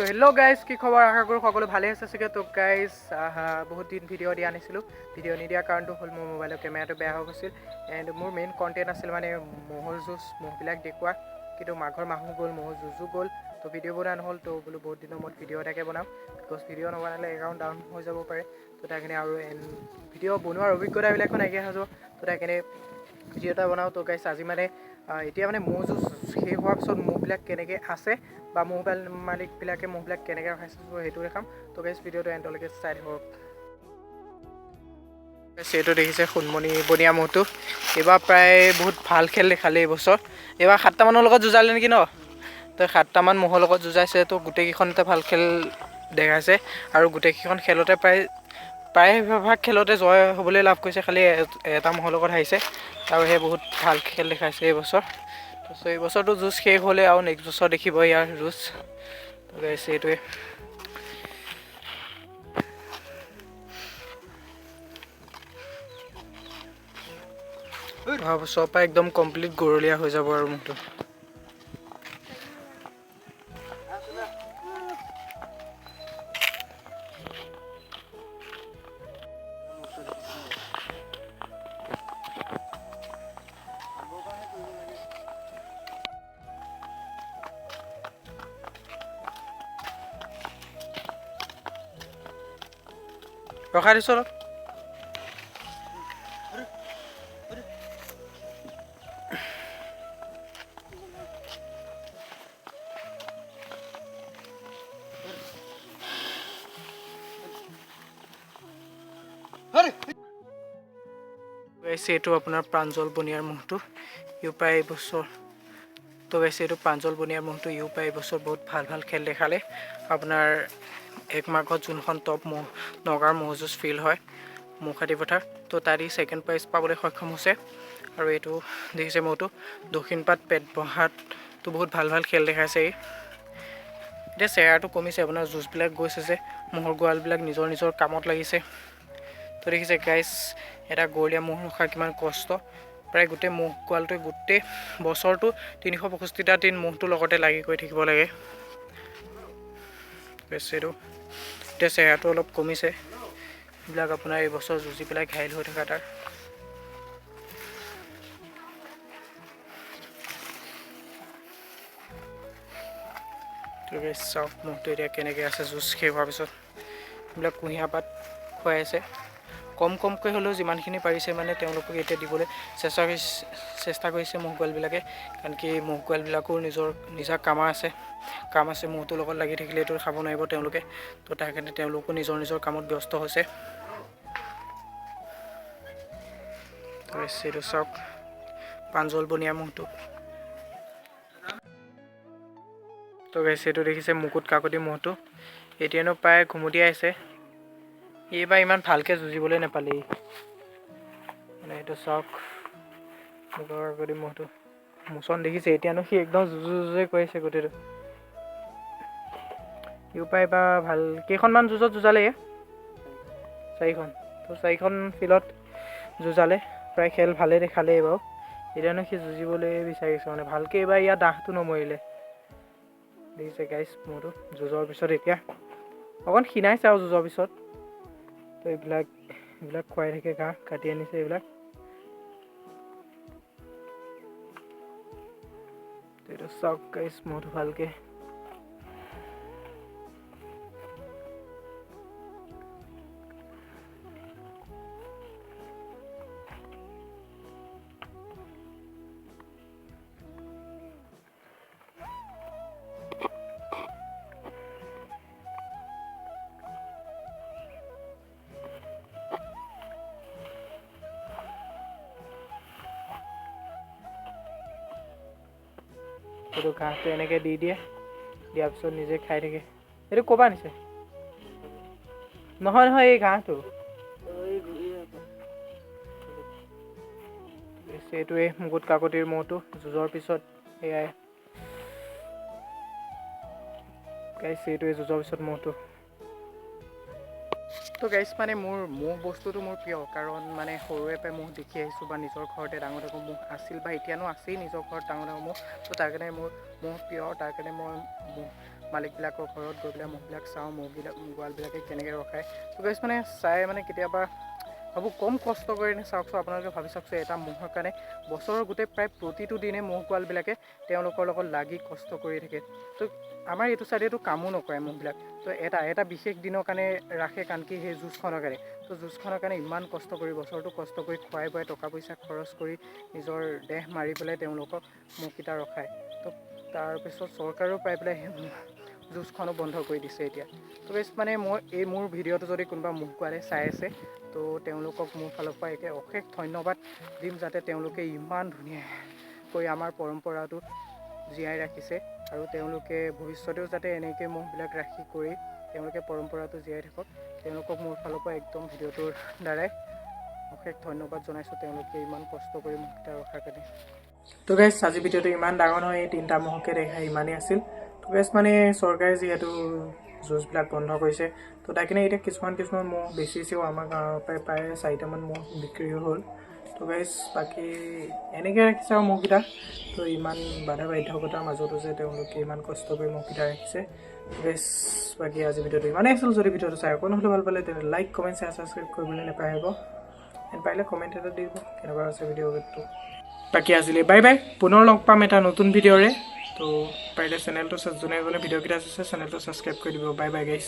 Hello' guys, কি খবৰ? আশা কৰোঁ সকলো ভালেই আছে চাগে। তো গাইজ, বহুত দিন ভিডিঅ' দিয়া নাছিলোঁ। ভিডিঅ' নিদিয়াৰ কাৰণটো হ'ল মোৰ মোবাইলৰ কেমেৰাটো বেয়া হৈ গৈছিল। এণ্ড মোৰ মেইন কণ্টেণ্ট আছিল মানে ম'হৰ যুঁজ, ম'হবিলাক দেখুওৱা। কিন্তু মাঘৰ মাহো গ'ল, ম'হৰ যুঁজো গ'ল, তো ভিডিঅ' বনোৱা নহ'ল। তো বোলো বহুত দিনৰ মূৰত ভিডিঅ' এটাকে বনাওঁ, because video নবনালে একাউণ্ট ডাউন হৈ যাব পাৰে। তো তাৰ কাৰণে আৰু এণ্ড ভিডিঅ' বনোৱাৰ অভিজ্ঞতাবিলাকো নাইকিয়া হৈ যাব। তো তাৰ কাৰণে ভিডিঅ' এটা বনাওঁ। তো গাইজ, আজি মানে এতিয়া মানে ম'হ যুঁজ শেষ হোৱাৰ পিছত ম'হবিলাক কেনেকৈ আছে বা ম'হ মালিকবিলাকে ম'হবিলাক কেনেকৈ ৰখাইছে, সেইটো দেখাম। তো গাইজ, ভিডিঅ'টো এণ্ডলৈকে চাই থাকক। সেইটো দেখিছে সোণমণি বনিয়া ম'হটো এইবাৰ প্ৰায় বহুত ভাল খেল দেখালে এইবছৰ। এইবাৰ 7টামানৰ লগত যুঁজালে নেকি ন? তো 7টামান ম'হৰ লগত যুঁজাইছে। তো গোটেইকেইখনতে ভাল খেল দেখাইছে আৰু গোটেইকেইখন খেলতে প্ৰায়ভাগ খেলতে জয় হ'বলৈ লাভ কৰিছে। খালি এটা ম'হৰ লগত হাৰিছে আৰু সেই বহুত ভাল খেল দেখাইছে এইবছৰ। তো এইবছৰটো যুঁজ শেষ হ'লে আৰু নেক্সট বছৰ দেখিব ইয়াৰ যুঁজ। তো গাইছে এইটোৱে। অহা বছৰৰ পৰা একদম কমপ্লিট গৰলীয়া হৈ যাব আৰু ম'হটো। ৰখাই দিছোঁ অলপ। এইটো আপোনাৰ প্ৰাঞ্জল বনিয়াৰ ম'হটো, ইও প্ৰায় এইবছৰ। তো গাইছে এইটো প্ৰাঞ্জল বনিয়াৰ ম'হটো, ইও প্ৰায় এইবছৰ বহুত ভাল ভাল খেল দেখালে। আপোনাৰ এক মাঘত যোনখন টপ ম'হ নগাঁৱৰ ম'হ যুঁজ ফিল্ড হয় ম'হখাটি পথাৰ, তো তাত ই ছেকেণ্ড প্ৰাইজ পাবলৈ সক্ষম হৈছে। আৰু এইটো দেখিছে ম'হটো দক্ষিণপাট পেট বহাতটো বহুত ভাল ভাল খেল দেখাইছে ই। এতিয়া চেহেৰাটো কমিছে, আপোনাৰ যুঁজবিলাক গৈছে যে ম'হৰ গোৱালবিলাক নিজৰ নিজৰ কামত লাগিছে। তো দেখিছে গাইজ, এটা গৰলীয়া ম'হ ৰখা কিমান কষ্ট। প্ৰায় গোটেই ম'হ গোৱালটোৱে গোটেই বছৰটো 365টা দিন ম'হটোৰ লগতে লাগি কৰি থাকিব লাগে। এইটো এতিয়া চেহেৰাটো অলপ কমিছে। এইবিলাক আপোনাৰ এইবছৰ যুঁজি পেলাই ঘাইল হৈ থকা তাৰ। চাওক ম'হটো এতিয়া কেনেকৈ আছে যুঁজ শেষ হোৱাৰ পিছত। এইবিলাক কুঁহিয়াৰ পাত খুৱাই আছে কম কমকৈ হ'লেও যিমানখিনি পাৰিছে মানে তেওঁলোকক এতিয়া দিবলৈ চেষ্টা কৰিছে ম'হ গোৱালবিলাকে। কাৰণ কি ম'হ গোৱালবিলাকো নিজৰ নিজা কাম আছে, ম'হটোৰ লগত লাগি থাকিলে এইটো খাব নোৱাৰিব তেওঁলোকে। তো তাৰ কাৰণে তেওঁলোকো নিজৰ নিজৰ কামত ব্যস্ত হৈছে। এইটো চাওক প্ৰাঞ্জল বনিয়া ম'হটো। তো গাইছ এইটো দেখিছে মুকুট কাকতি ম'হটো, এতিয়ানো প্ৰায় ঘুমুটিয়াইছে। এইবাৰ ইমান ভালকৈ যুঁজিবলৈ নাপালে মানে। এইটো চাওক মুকুট কাকতি ম'হটো, মোচন দেখিছে এতিয়ানো সি একদম যুঁজু যুঁজে কৰিছে গোটেইটো। ইও প্ৰায় এইবাৰ ভাল কেইখনমান যুঁজত যুঁজালে, 4খন। তো 4খন ফিল্ডত যুঁজালে, প্ৰায় খেল ভালেই দেখালে এইবাৰো। এতিয়ানো সি যুঁজিবলৈ বিচাৰিছে মানে ভালকৈ। এইবাৰ ইয়াৰ দাহটো নমৰিলে। দেখিছে গাইজ ম'হটো যুঁজৰ পিছত এতিয়া অকণ ক্ষীণাইছে আৰু যুঁজৰ পিছত। তো এইবিলাক খুৱাই থাকে, ঘাঁহ কাটি আনিছে এইবিলাক। এইটো চাওক গাইজ ম'হটো ভালকৈ। এইটো ঘাঁহটো এনেকৈ দি দিয়ে, দিয়াৰ পিছত নিজে খাই থাকে। এইটো ক'ৰপৰা আনিছে? নহয় নহয়, এই ঘাঁহটো এইটোৱে মুকুট কাকতিৰ ম'হটো যুঁজৰ পিছত। এয়াই গাইছ, এইটোৱে যুঁজৰ পিছত ম'হটো। তো গাইজ মানে মোৰ ম'হ বস্তুটো মোৰ প্ৰিয়, কাৰণ মানে সৰুৰে পৰাই ম'হ দেখি আহিছোঁ বা নিজৰ ঘৰতে ডাঙৰ ডাঙৰ ম'হ আছিল বা এতিয়ানো আছেই নিজৰ ঘৰত ডাঙৰ ডাঙৰ ম'হ। তো তাৰ কাৰণে মোৰ ম'হ প্ৰিয়, তাৰ কাৰণে মই ম'হ মালিকবিলাকৰ ঘৰত গৈ পেলাই ম'হবিলাক চাওঁ, ম'হবিলাক গোৱালবিলাকে কেনেকৈ ৰখায়। তো গাইজ মানে চাই মানে কেতিয়াবা ভাবোঁ কম কষ্ট কৰি নে চাওকচোন, আপোনালোকে ভাবি চাওকচোন এটা ম'হৰ কাৰণে বছৰৰ গোটেই প্ৰায় প্ৰতিটো দিনে ম'হ গোৱালবিলাকে তেওঁলোকৰ লগত লাগি কষ্ট কৰি থাকে। তো আমাৰ এইটো চাইডেতো কামো নকৰে ম'হবিলাক, তো এটা এটা বিশেষ দিনৰ কাৰণে ৰাখে, কাৰণ কি সেই যুঁজখনৰ কাৰণে। তো যুঁজখনৰ কাৰণে ইমান কষ্ট কৰি বছৰটো কষ্ট কৰি খুৱাই বুৱাই টকা পইচা খৰচ কৰি নিজৰ দেহ মাৰি পেলাই তেওঁলোকক ম'হকেইটা ৰখায়। তো তাৰপিছত চৰকাৰেও পাই পেলাই সেই যুঁজখনো বন্ধ কৰি দিছে এতিয়া। তো গাইজ মানে মই এই মোৰ ভিডিঅ'টো যদি কোনোবা ম'হ গোৱালে চাই আছে, তো তেওঁলোকক মোৰ ফালৰ পৰা একে অশেষ ধন্যবাদ দিম, যাতে তেওঁলোকে ইমান ধুনীয়াকৈ আমাৰ পৰম্পৰাটো জীয়াই ৰাখিছে আৰু তেওঁলোকে ভৱিষ্যতেও যাতে এনেকৈ ম'হবিলাক ৰাখি কৰি তেওঁলোকে পৰম্পৰাটো জীয়াই থাকক। তেওঁলোকক মোৰ ফালৰ পৰা একদম ভিডিঅ'টোৰ দ্বাৰাই অশেষ ধন্যবাদ জনাইছোঁ, তেওঁলোকে ইমান কষ্ট কৰি ম'হকেইটা ৰখাৰ কাৰণে। তো গাইজ আজি ভিডিঅ'টো ইমান ডাঙৰ নহয়, এই তিনিটা ম'হকে দেখাই ইমানেই আছিল। তো গাইজ মানে চৰকাৰে যিহেতু যুঁজবিলাক বন্ধ কৰিছে, তো তাৰ কাৰণে এতিয়া কিছুমান কিছুমান ম'হ বেচিছেও, আমাৰ গাঁৱৰ পৰাই প্ৰায় 4টামান ম'হ বিক্ৰী হ'ল। তো গাইজ বাকী এনেকৈ ৰাখিছে আৰু ম'হকেইটা। তো ইমান বাধা বাধ্যকতাৰ মাজতো যে তেওঁলোকে ইমান কষ্ট কৰি ম'হকেইটা ৰাখিছে। গাইজ বাকী আজি ভিডিঅ'টো ইমানেই আছিল। যদি ভিডিঅ'টো চাই অকণ হ'লেও ভাল পালে তেনে লাইক কমেণ্ট শ্বেয়াৰ ছাবস্ক্ৰাইব কৰিবলৈ নাপাহৰিব, এণ্ড পাৰিলে কমেণ্ট এটা দি দিব কেনেকুৱা হৈছে ভিডিঅ'টো। বাকী আজিলৈ বাই বাই, পুনৰ লগ পাম এটা নতুন ভিডিঅ'ৰে। তো পাৰিলে চেনেলটো যোনে যোনে ভিডিঅ'কেইটা চাইছে চেনেলটো ছাবস্ক্ৰাইব কৰি দিব। Bye bye guys.